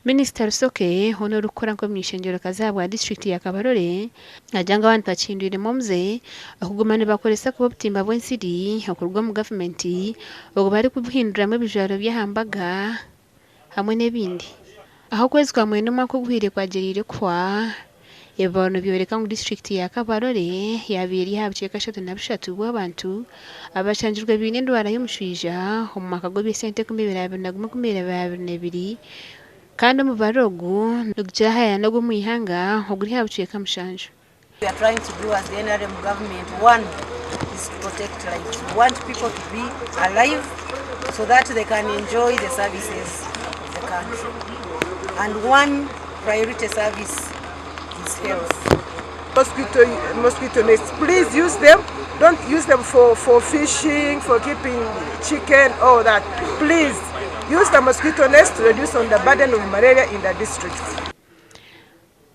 Minisita Rusoke hoona orikukora nk'omuny'eishengyerokazi ahabwa disiturikiti ya Kabarole naagira ngu abantu bakihindwiremu omuze okuguma nibakoresa kubi obutimba bw'ensiri okuruga omu gavumenti obwo barikubuhinduramu ebijwaro by'aha mbaga hamwe n'ebindi. Ahu okwezi kwa mwenda omwaka oguhweire kwagyereire kuhwa, ebibaro nibyoreka ngu disiturikiti ya Kabarole yaabaire eri aha bucweka 33 bw'abantu abashangirwe baine endwara y'omushwija omu mwaka gw'eby'esente 2021 2022 kandi omubaro ogu nigukira hare n'ogw'omu ihanga oguri aha bucweka 7. We are trying to do as the NRM government, one is to protect lives. We want people to be alive so that they can enjoy the services of the country. And one priority service is health. Mosquito nets. Please use them. Don't use them for fishing, for keeping chicken, all that. Please use the mosquito nets to reduce on the burden of malaria in the district.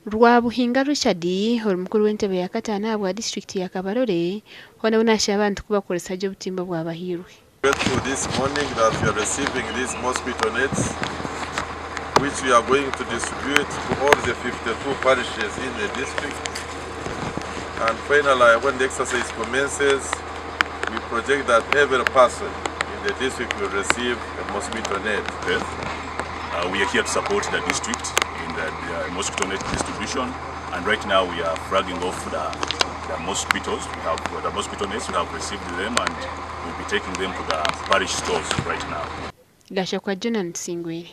Rwabuhinga Richard ori mukuru w'entebe ya kataano ahabwa disiturikiti ya Kabarole hoona we naashaba abantu kubakoresa gye obutimba obwabahairwe. Grateful this morning that we are receiving these mosquito nets, which we are going to distribute to all the 52 parishes in the district. And finally, when the exercise commences, we project that every person in the district will receive a mosquito net. We are here to support the district in the mosquito net distribution, and right now we are flagging off the mosquitoes. We have the mosquito nets, we have received them and we'll be taking them to the parish stores right now. Gashakwa Jonan Tusingwire.